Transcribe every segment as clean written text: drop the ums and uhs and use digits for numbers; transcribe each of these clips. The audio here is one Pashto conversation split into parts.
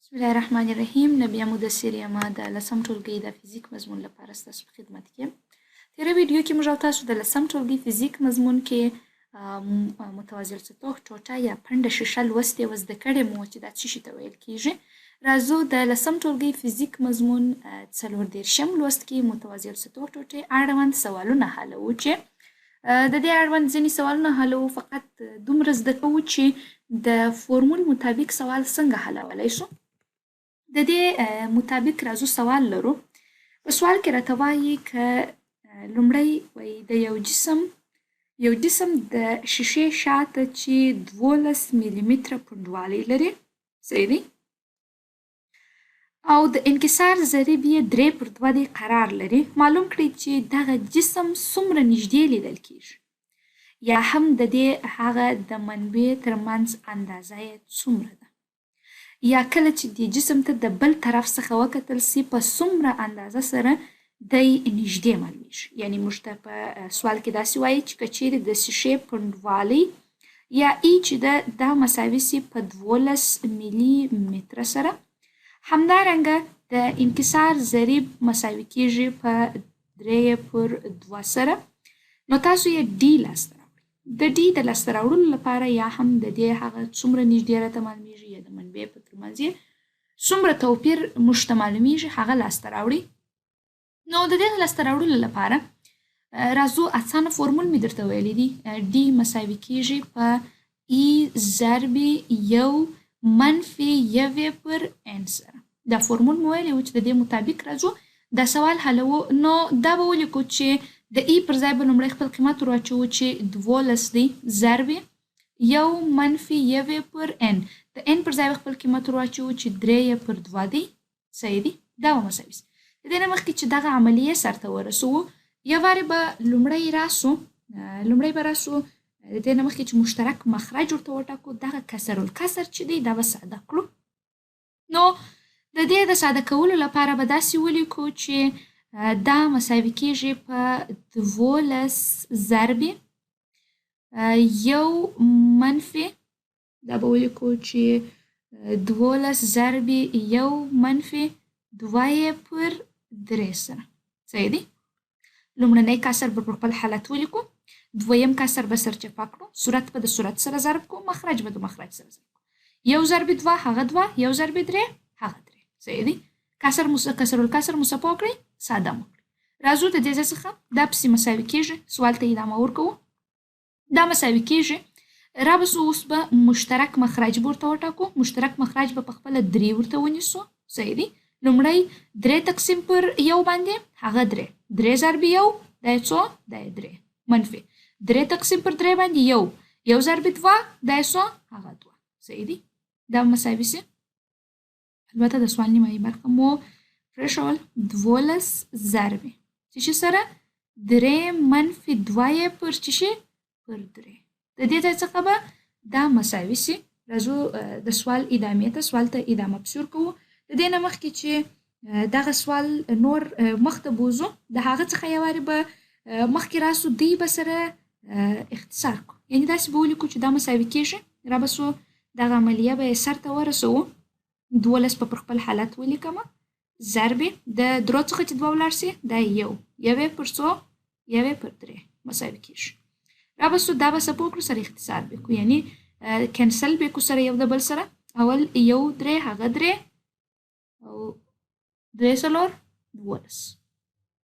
بسم الله الرحمن الرحیم. نبیه مدثر یم، د لسم ټولګي د فزیک مضمون لپاره ستاسو په خدمت کې یم. تېره ویډیو کې موږ او تاسو د لسم ټولګي فزیک مضمون کې متوازي السطوح ټوټه یا پنډه شیشه لوستې وه، زده کړې مو چې دا څه شي ته ویل کېږي. راځو د لسم ټولګي فزیک مضمون 34 لوست کې متوازي السطوح ټوټې اړوند سوالونه حلوو، چې د دې اړوند ځینې سوالونه حلوو. فقط دومره زده کوو چې د فورمول مطابق سوال څنګه حلولی شو. د دې مطابق راځو سوال لرو. په سوال کې راته وایي که لومړی وایي د یو جسم د شیشې شاته چې 12 ملي متره پنډوالی لري، صحیح دی، او د انکسار ضریب یې 3 پر 2 دی، قرار لري، معلوم کړئ چې دغه جسم څومره نږدې لیدل کیږي، یا هم د دې هغه د منبع ترمنځ اندازه یې څومره ده، یا کله چې دې جسم ته د بل طرف څخه وکتل سي، په څومره اندازه سره دی نږدې معلومیږي. یعنی موږ ته په سوال کې داسې وایي چې که چیرې د شیشې پنډوالی یا ای چې ده دا مساوي سي په 12 ملي متره سره، همدارنګه د انکسار ضریب مساوي کیږي په 3 پر 2 سره، نو تاسو یې ډي لاسته راوړئ. د ډي د لاسته راوړلو لپاره، یا هم د دې هغه څومره نږدې راته معلومیږي، یا د منبع په ترمنځ یې څومره توپیر موږ ته معلومیږي، هغه لاسته راوړي. نو د دې لاسته راوړلو لپاره راځو اسانه فورمول مې درته ویلی دی. ډي مساوي کیږي په ای ضرب یو منفي یوې پر ان سره. دا فورمول مو ویلی و چې د دې مطابق راځو دا سوال حلوو. نو دا به ولیکو چې د ای پر ځای به لومړی خپل قیمت ور واچوو چې 12 دی، ضرب یو منفي یوې پر ان، د ان پر ځای به خپل قیمت ور واچوو چې 3 پر 2 دی، صحیح دی. دا به مساوي سي. د دې نه مخکې چې دغه عملیه سرته ورسوو، یو وارې به لومړی به راسو، د دې نه مخکې چې مشترک مخرج ورته وټاکو، دغه کسر الکسر چې دی دا به ساده کړو. نو د دې د ساده کولو لپاره به داسې ولیکو چې دا مساوي کیږي په 12 ضرب یو منفي، دا به ولیکو چې 12 ضرب یو منفي دوه یې پر درې سره، صحیح دی. لومړنی کسر به پر خپل حالت ولیکو، دویم کسر به سرچپه کړو، صورت به د صورت سره ضرب کړو، مخرج به د مخرج سره ضرب کړو. یو ضرب دوه هغه دوه، یو ضرب درې هغه درې، صحیح دی. کسر مو کسر الکسر مو صفا کړئ، ساده مو کړئ. راځو د دې ځای څخه دا پسې مساوي کیږي. سوال ته ادامه ورکوو. دا مساوي کیږي، را به سو، اوس به مشترک مخرج به ورته وټاکو. مشترک مخرج به په خپله درې ورته ونیسو، صحیح دی. لومړی درې تقسیم پر یو باندې هغه درې، درې ضرب یو دا یې څو؟ دا یې درې. منفي درې تقسیم پر درې باندې یو، یو ضرب دوه دا یې څو؟ هغه دوه، صحیح دی. دا مساوي سي. البته د سوال نیمایي برخه مو پرېښول. 12 ضرب څه شي سره؟ درې منفي دوه یې پر څه شي؟ پر درې. د دې ځای څخه به دا مساوي سي. راځو د سوال ادامې ته، سوال ته ادامه پسې ورکوو. د دې نه مخکې چې دغه سوال نور مخته بوزو، د هغه څخه یو وارې به مخکې راسو، دی به سره اختصار کړو. یعنی داسې به ولیکو چې دا مساوي کیږي، را به سو، دغه عملیه به یې سرته ورسوو. 12 به پر خپل حالت ولیکم، ضرب د درو څخه چې دوه ولاړ سي دا یو، یوې پر څو؟ یوې پر درې مساوي کیږي. را به سو، دا به سپو کړو، سره اختصار به کړو، یعنی کنسل به کړو سره یو د بل سره. اول یو درې هغه درې، او درې څلور 12،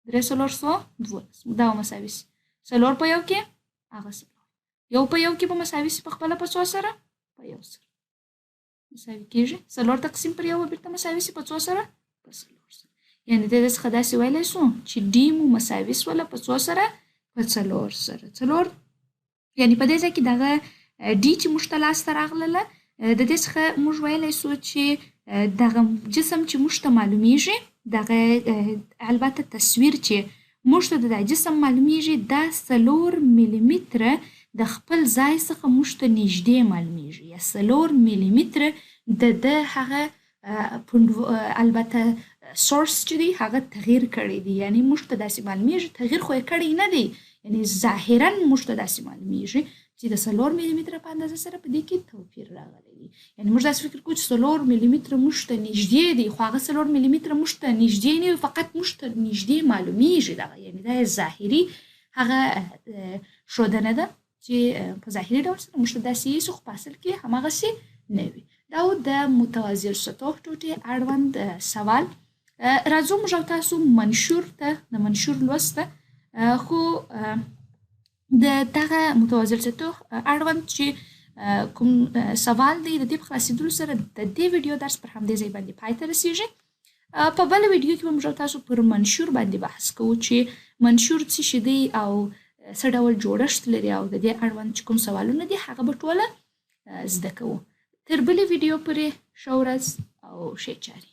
درې څلور څو؟ 12. دا به مساوي سي څلور په یو کې هغه څلور، یو په یو کې به مساوي سي په خپله په څو سره؟ په یو سره مساوي کیږي. څلور تقسیم پر یو به بیرته مساوي سي په څو سره؟ په څلور سره. یعنې د دې څخه داسې ویلی سو چې ډي مو مساوي سوله په څو سره؟ په څلور سره. څلور، یعنې په دې ځای کې دغه ډي چې موږ ته لاسته راغلله، د دې څخه موږ ویلی سو چې دغه جسم چې موږ ته معلومیږي، دغه البته تصویر چې موږ ته د جسم معلومیږي، دا 4 ملي متره د خپل ځای څخه موږ ته نږدې معلومیږي، یا 4 ملي متره د ده هغه البته سورس چې دی هغه تغییر کړی دی. یعنی موږ ته داسې معلومیږي، تغییر خو یې کړی نه دی، یعنی ظاهرا موږ ته داسې معلومیږي چې د 4 ملي متره په اندازه سره په دې کې توپیر راغلی دی. یعنې موږ داسې فکر کوو چې 4 ملي متره موږ ته نږدې دی، خو هغه 4 ملي متره موږ ته نږدې نه وي، فقط موږ ته نږدې معلومیږي دغه، یعنې دا یې ظاهري هغه ښودنه ده چې په ظاهري ډول سره موږ ته داسې ایسي، خو په اصل کې هماغسې نه وي. دا و د متوازي السطوح ټوټې اړوند سوال. راځو موږ او تاسو منشور ته، د منشور لوست ته. خو د دغه متوازي السطوح اړوند چې کوم سوال دی، د دې په خلاصېدلو سره د دې ویډیو درس پر همدې ځای باندې پای ته رسیږي. په بله ویډیو کې به موږ او تاسو پر منشور باندې بحث کوو چې منشور څه شي دی او څه ډول جوړښت لري، او د دې اړوند چې کوم سوالونه دي هغه به ټوله زده کوو. تر بلې ویډیو پورې ښه ورځ او ښې چارې.